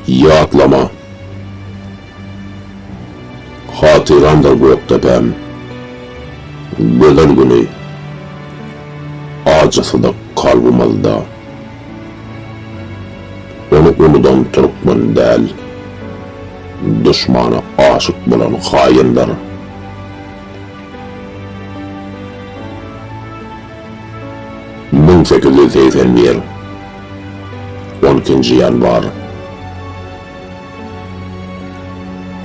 Ýatlama. Hatyramdyr Gökdepäm. Gözel güni. Ajysy-da kalbymyzda. Ony unudan türkmen däl. Duşmana aşyk bolan haýyndyr. 1881, 12-nji ýanwar.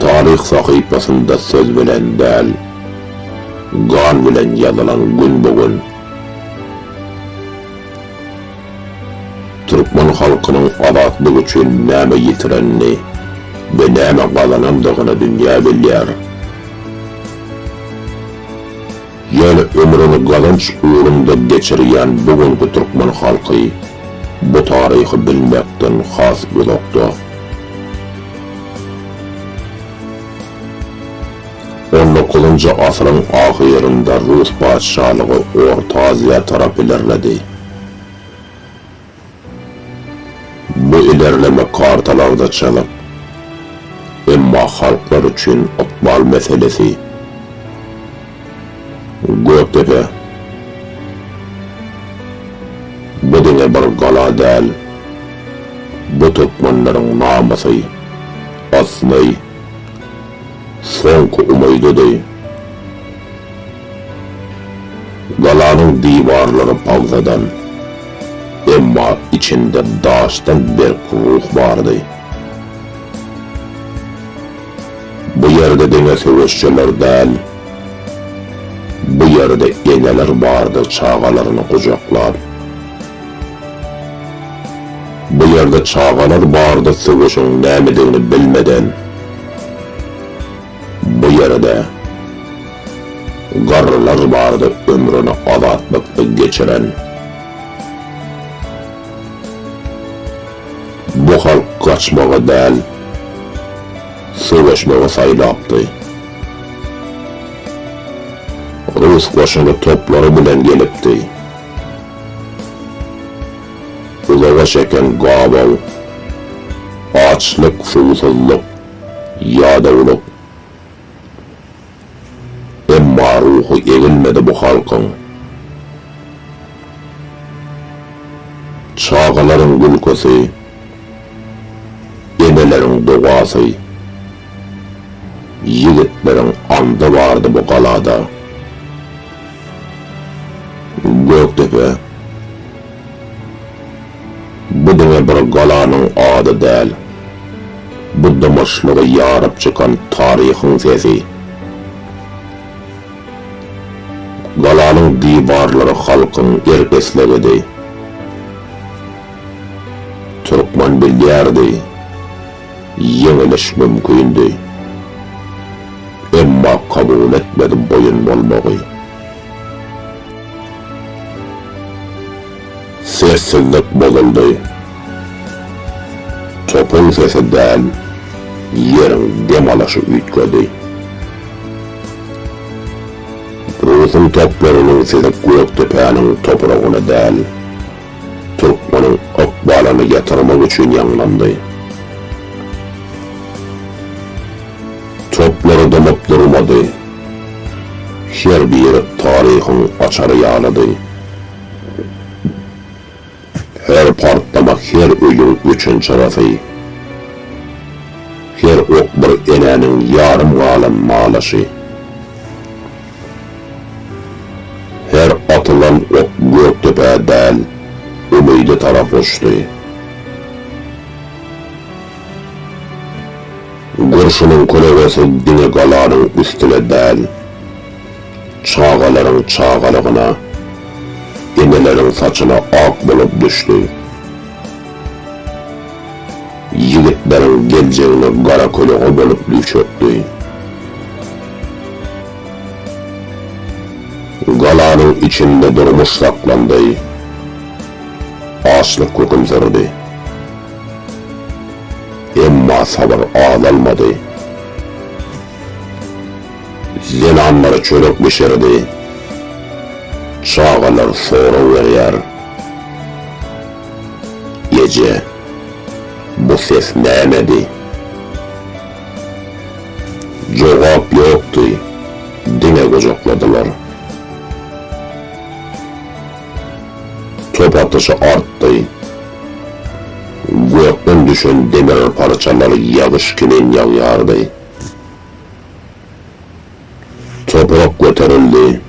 Taryh sahypasynda söz bilen däl, gan bilen ýazylan gün bu gün. Türkmen halkynyň azatlyk üçin näme ýitirenini we näme gazanandygyny dünýä bilýär. Ýöne ömrüni gazanç ugrunda geçirýän bu günki türkmen halky bu taryhy bilmekden has uzakda. On dokuzynjy asyryň ahyrynda rus patyşalygy Orta Aziýa tarap ilerledi. Bu ilerleme kartalarda çyzyk, emma halklar üçin ykbal meselesi. Gökdepe. Bu diňe bir gala däl. Bu türkmenleriň namysy, asly, soňky umydydy. Galanyň diwarlary pagsadan, emma içinde daşdan berk ruh bardy. Bu ýerde diňe söweşçiler däl, bu ýerde eneler bardy çagalaryny gujaklap. Bu ýerde çagalar bardy söweşiň nämedigini bilmeden. Bu ýerde garrylar bardy ömrüni azatlykda geçiren. Bu halk gaçmagy däl, söweşmegi saýlapdy. Rus goşuny toplary bilen gelipdi. Uzaga çeken gabaw, açlyk, suwsuzlyk, ýadawlyk. Emma ruhy egilmedi bu halkyň. Çagalaryň gülküsi, eneleriň dogasy, ýigitleriň andy bardy bu galada. Gökdepe. Bu diňe bir galanyň ady däl. Bu dymyşlygy ýaryp çykan taryhyň sesi. Galanyň diwarlary halkyň erk-islegidi. Türkmen bilýärdi, ýeňiliş mümkindi. Emma kabul etmedi boýun bolmagy. Sessizlik bozuldy. Topuň sesi däl, ýeriň dem alyşy üýtgedi. Rusuň toplarynyň sesi Gökdepäniň topragyny däl, türkmeniň ykbalyny ýatyrmak üçin ýaňlandy. Toplary dymyp durmady. Her biri taryhyň açary ýalydy. Her partlama her öýüň öçen çyrasy. Her ok bir enäniň ýarym galan nalyşy. Her atylan ok Gökdepä däl, umyda tarap uçdy. Gurşunyň kölegesi diňe galanyň üstüne däl, çagalaryň çagalygyna, eneleriň saçyna ak bolup düşdi. Ýigitleriň geljegine gara kölege bolup çökdi. Galanyň içinde durmuş saklandy, açlyk höküm sürdi. Emma sabyr azalmady. Zenanlar çörek bişirdi. Çagalar sorag berýär. Eje, bu. Bu ses nämedi? Jogap ýokdy, diňe gujakladylar. Top atyşy artdy. Gökden düşen demir parçalar ýagyş kimin ýagýardy. Toprak göterildi.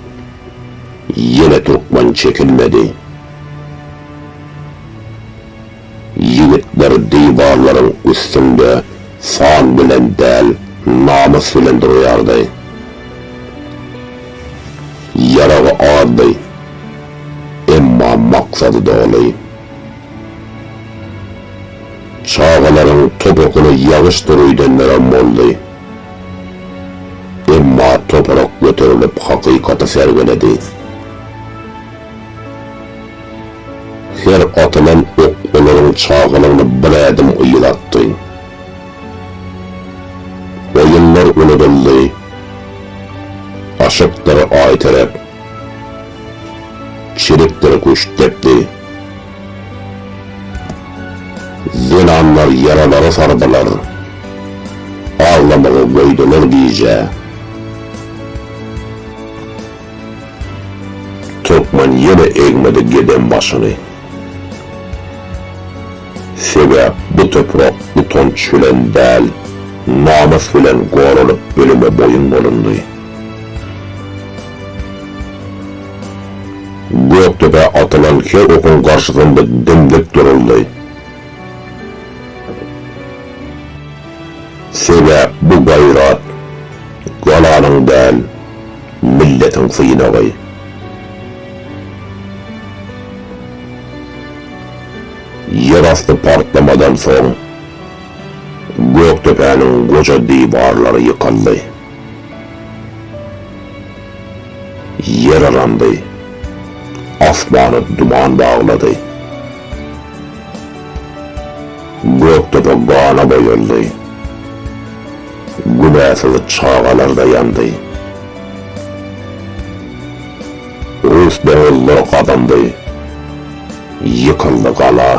Ýene türkmen çekilmedi. Ýigitler diwarlaryň üstünde san bilen däl, namys bilen durýardy. Ýaragy azdy, emma maksady doly. Çagalaryň top okuny ýagyşdyr öýdenlerem boldy. Emma toprak göterilip hakykaty sergiledi. Her atylan ok olaryň çagalygyny bir ädim yza atdy. Oýunlar unudyldy. Aşykdyr Aýterek. Çilikdir Küştdepdi. Zenanlar ýaralary sardylar. Aglamagy goýdular gijä. Türkmen ýene egmedi gedem başyny. Sebäp bu toprak utanç bilen däl, namys bilen goralyp ölüme boýun bolundy. Gökdepä atylan her okuň garşysynda dim-dik duruldy. Sebäp bu gaýrat galanyň däl, milletiň synagy. Ýerasty partlamadan soň Gökdepäniň goja diwarlary ýykyldy. Ýer yrandy. Asmany duman baglady. Gökdepe gana boýaldy. Günäsiz çagalar-da ýandy. Rus doňuzlary gazandy. Ýykyldy gala.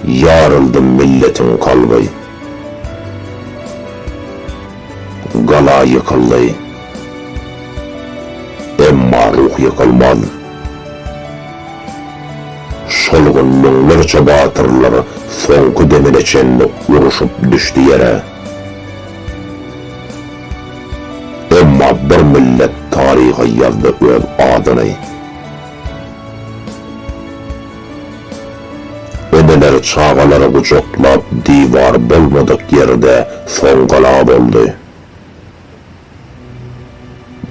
Ýaryldy milletiň kalby. Gala ýykyldy. Emma ruh ýykylmaz. Şol gün müňlerçe batyrlar soňky demine çenli urşup düşdi ýere. Emma bir millet taryha ýazdy öz adyny. Eneler çagalary gujaklap diwar bolmadyk ýerde soň gala boldy.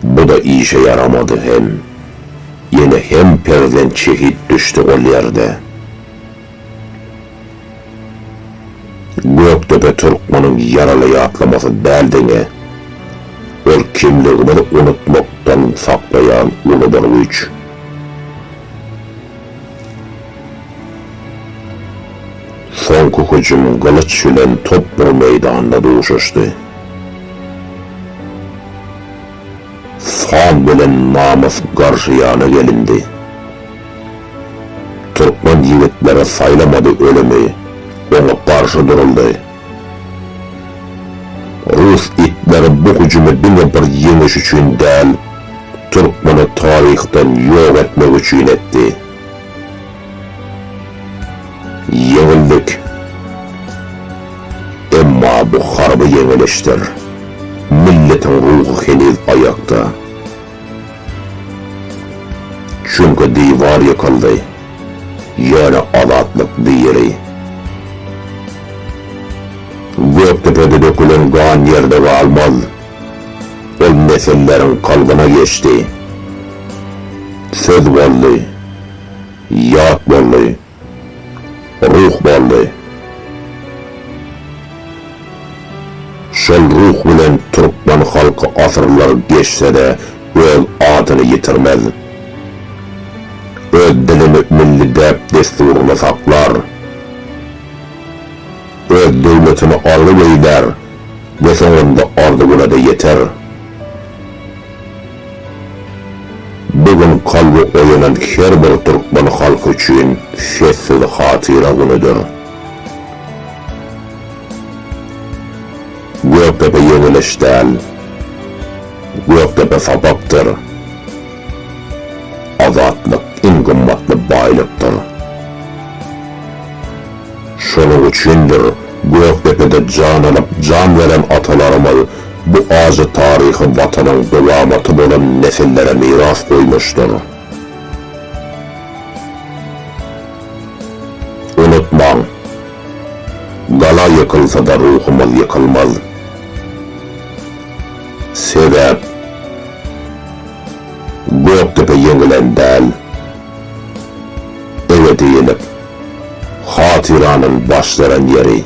Bu-da işe ýaramady hem. Ýene hem perzent şehit düşdi ol ýerde. Gökdepe türkmeniň ýaraly ýatlamasy däl diňe. Ol kimligimizi unutmakdan saklaýan uly bir güýç. Soňky hüjüm gylyç bilen top bir meýdanda duşuşdy. San bilen namys garşy ýana gelindi. Türkmen ýigitleri saýlamady ölümi, oňa garşy duruldy. Rus itleri bu hüjümi diňe bir ýeňiş üçin däl, türkmeni taryhdan ýok etmek üçin etdi. Ýeňildik. Emma bu harby ýeňilişdir. Milletiň ruhy heniz aýakda. Çünki diwar ýykyldy, ýöne azatlyk diri. Gökdepede dökülen gan ýerde galmaz. Ol nesilleriň kalbyna geçdi. Söz boldy, ýat boldy, ruh boldy. Şol ruh bilen türkmen halky asyrlar geçse-de öz adyny ýitirmez. Öz dilini, milli däp-dessuryny saklar. Öz döwletini arzuw eýlär we soňunda arzuwyna-da ýeter. Bu gün kalby oýanan her bir türkmen halky üçin sessiz hatyra günüdir. Gökdepe ýeňiliş däl. Gökdepe sapakdyr. Azatlyk iň gymmatly baýlykdyr. Şonuň üçindir, Gökdepede jan alyp, jan beren atalarymyz bu ajy taryhy Watanyň dowamaty bolan nesillere miras goýmuşdyr. Unutmaň! Gala ýykylsa-da ruhumyz ýykylmaz. Sebäp, Gökdepe ýeňilen däl. Ebedilik, hatyranyň başlanan ýeri.